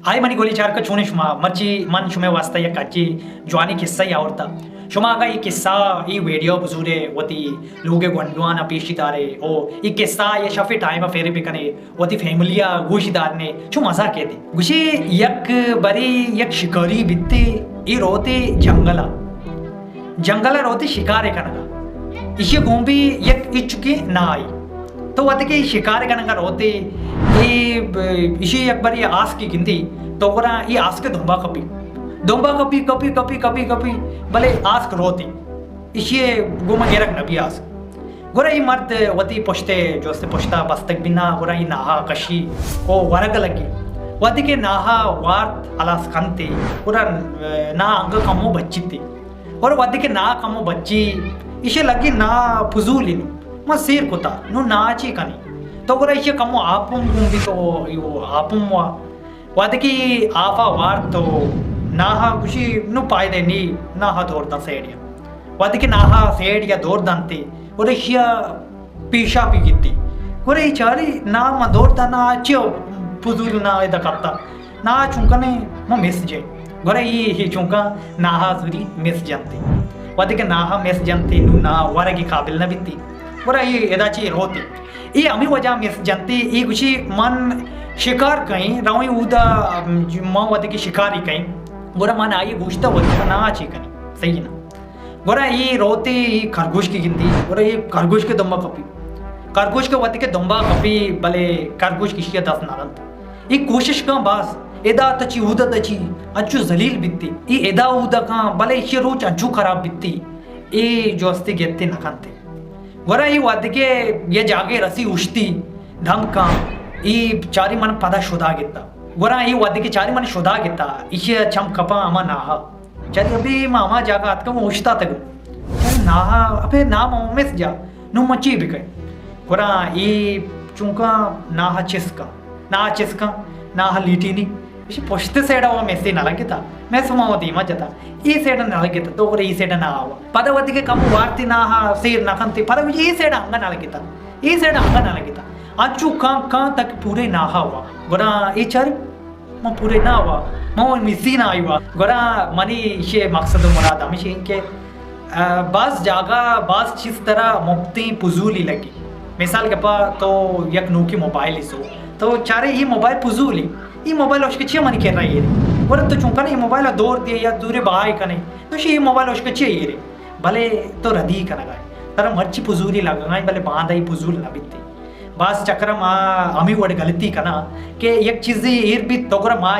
ہائے منی گولی چارکا، چونے شما؟ مرچی من شمئے واسطہ یک اچی جوانی قصہ ای آورتا۔ شما اگاں ای قصہ، ای ویڈیو بزورے، وتی لوگ گونڈوانا پیشی دارے، او ای قصہ یا شفے ٹائم فیرے بکنے، وتی فیملی گوشی دارنے، چو مزہ کیتی۔ گوشی یک بری یک شکاری بیتے، ای روتے جنگلا۔ جنگل ء روتی شکار ء کنگ ء۔ ایشی ء گوں بی یک اچکیں نائی۔ تو وھدے کہ شکار ء کنگ ء روتی، اے ب-، ایشی یک بری آسکے گندی، تو گڑا اے آسک ء دمبا کپی۔ دمبا کپی، کپی، کپی، کپی، کپی، بلے آسک روتی۔ ایشی ء گوما گرگ نہ بی آسک۔ گڑا اے مرد وتی پشت ء جوست پشت ء بستگ بی نا، گڑا اے ناہا کشی او ورگ لگی۔ وھدے کہ ناہا وارت ہلاس کنتی، گڑا نا انگہ کمو بچیتی۔ اور وھدے کہ نا کمو بچی، ایشی لگی نا پزولی نو۔ ما سیر کتا، نو نا چی کنی؟ تو گڑا ایشی کمو آپم گون بی تو یو آپم وا۔ وھدے کہ آپا وارت تو ناہا گوشی نو پائدے نی، ناہا دور داں سیڈیا۔ وھدے کہ ناہا سیڈیا دور دانتی، اور ایشی پیشا پی گیتی۔ گڑا اے چاری نا ما دور داں نا چی پزول نا ادا کپتا۔ نا چونکنے ما مس جے۔ گڑا اے، اے چونکا ناہا زوری مس جنتی۔ وھدے کہ ناہا مس جنتی، نو نا ورگی قابل نہ بیتی۔ گڑا اے ادا چی روتی۔ اے ہمیں وجہ مس جنتی، اے گوشی من شکار کئیں، رویں اودا، ام، ما وھدے کہ شکاری کئیں۔ گڑا من آئی گوشتا وھدے کہ نا چی کنی۔ صحیح نا۔ گڑا اے روتے اے کرگوشکے گندی، گڑا اے کرگوشکے دمبا کپی۔ کرگوشکے وھدے کہ دمبا کپی، بلے کرگوشک ایشی دست نہ دنت۔ اے کوشش کن باز، ادا تچی اودا تچی، انچو ذلیل بیتی۔ اے ادا اودا کن، بلے ایشی روچ انچو خراب بیتی۔ اے جوستی گپتی نہ کنتی۔ گڑا اے وھدے کہ یہ جاگے رسی اوشتی، دم کن، اے چاری من پدا شدا گتا۔ گڑا اے وھدے کہ چاری من شدا گتا، ایشی چم کپاں ہما ناہا۔ چہ ابھی ما ہما جاگہ اتکم اوشتاتگم۔ ناہا، ابے نا ما مس جا، نو ما چی بکئے؟ گڑا اے چونکا ناہا چسکا، ناہا چسکا، ناہا لیٹینی۔ ایشی پشت سیڈا وا مس نہ لگتا، مس ما دیما جتا۔ اے سیڈا نہ لگتا، تو گڑا اے سیڈا نہ آوا۔ پدا وھدے کہ کم وارتی ناہا سیر نہ کنتی، پدا مجھے اے سیڈا انگا نہ لگتا۔ اے سیڈا انگا نہ لگتا۔ انچو کان کان تک پورے ناہا وا۔ گڑا اے چاری من پورے نہ وا، من مسی نہ آئی وا۔ گڑا منی ایشی مقصد و مراد ہمیش انت کہ، آ، باز جاگہ، باز چیز ترا مپتیں پزولی لگی۔ مثال گپا تو یک نوکی موبائل سو، تو چارے اے موبائل پزولی، اے موبائل اشکے چیا منی کرا ایرے؟ گڑا تو چون کنے اے موبائل دور دیے یا دورے بہائے کنے، تو شی اے موبائل اشکے چیا ایرے؟ بلے تو ردی کنگا ئے۔ ترا مرچی پزولی لگگا ئے، بلے باندا اے پزول نہ بیتے۔ باز چکرا ما ہمے وڑ غلطی کناں کہ یک چیزے ایر بیت تو گڑا ما